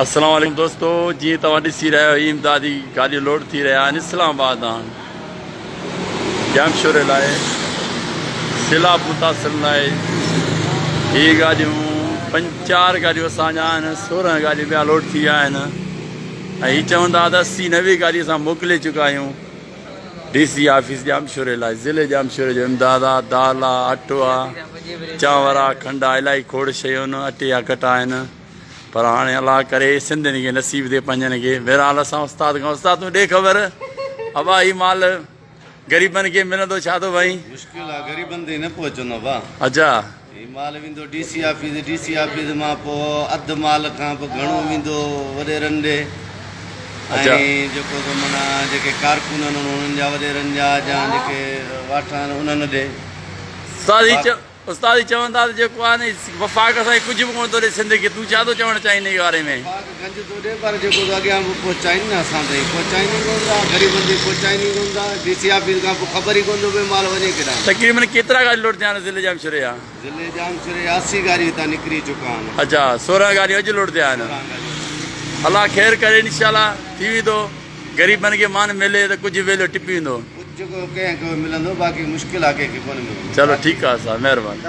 السلام عليڪم دوستو جيئن توهان ڏسي رهيا آهيو هي امدادي گاڏيون لوڊ ٿي رهيا آهن اسلام آباد ڏانهن ڄامشوري لاء سيلاب متاثر لاء هي گاڏيون پنج چار گاڏيون اسان جا آهن 16 گاڏيون ٻيا لوڊ ٿي ويا آهن ۽ هي چون ٿا ته 80 90 گاڏي اسان موڪلي چڪا آهيون ڊي سي آفيس ڄامشوري لاء ضلعي ڄامشوري جو امداد آ دال آ اٽو آ چانور آ کنڊ آ الائي کوڙ شيون اٽي جا ڪٽا آهن پر هاڻي الله ڪري سنڌين کي نصيب ٿئي پنهنجن کي بهرحال اسان استاد کان استاد تون ڏي خبر ابا هي مال غريبن کي ملندو ڇا ٿو ڀائي مشڪل آ غريبن تائين نه پهچندو ڀا اچا هي مال ويندو D C office D C office مان پو اڌ مال کان به گهڻو ويندو وڏيرن ڏي اچا ۽ جيڪو تو معنيٰ جيڪي ڪارڪن آهن انهن جا وڏيرن جا جا جيڪي واٺا آهن انهن ڏي استاد هي استاد هي چون ٿا ته جيڪو آهي نه وفاق اسان کي ڪجهه به ڪونه ٿو ڏي سنڌ کي تون ڇا ٿو چوڻ چاهين انهي باري ۾. وفاق گنج ٿو ڏي پر جيڪو ته اڳيان به پهچائين نه اسان تائين پهچائين ئي ڪونه ٿا غريبن تائين پهچائين ئي ڪونه ٿا ڊي سي آفيس کان پوء خبر ئي ڪونه ٿو پئي مال وڃي ڪيڏانهن. تقريبن ڪيترا گاڏي لوڊ ٿيا آهن ضلعي ڄامشوري جا. ضلعي ڄامشوري جا 80 گاڏيون هتان نڪري چڪا آهن. اڇا 16 گاڏيون اڄ لوڊ ٿيا آهن. 16 گاڏيون. الله خير ڪري انشاء الله ٿي ويندو غريبن کي مان ملي ته ڪجهه ويلو ٽپي ويندو. ڪجهه ڪنهن کي ملندو باقي مشڪل آ ڪنهن کي ڪونه ملندو. چلو ٺيڪ آ صاحب مهرباني.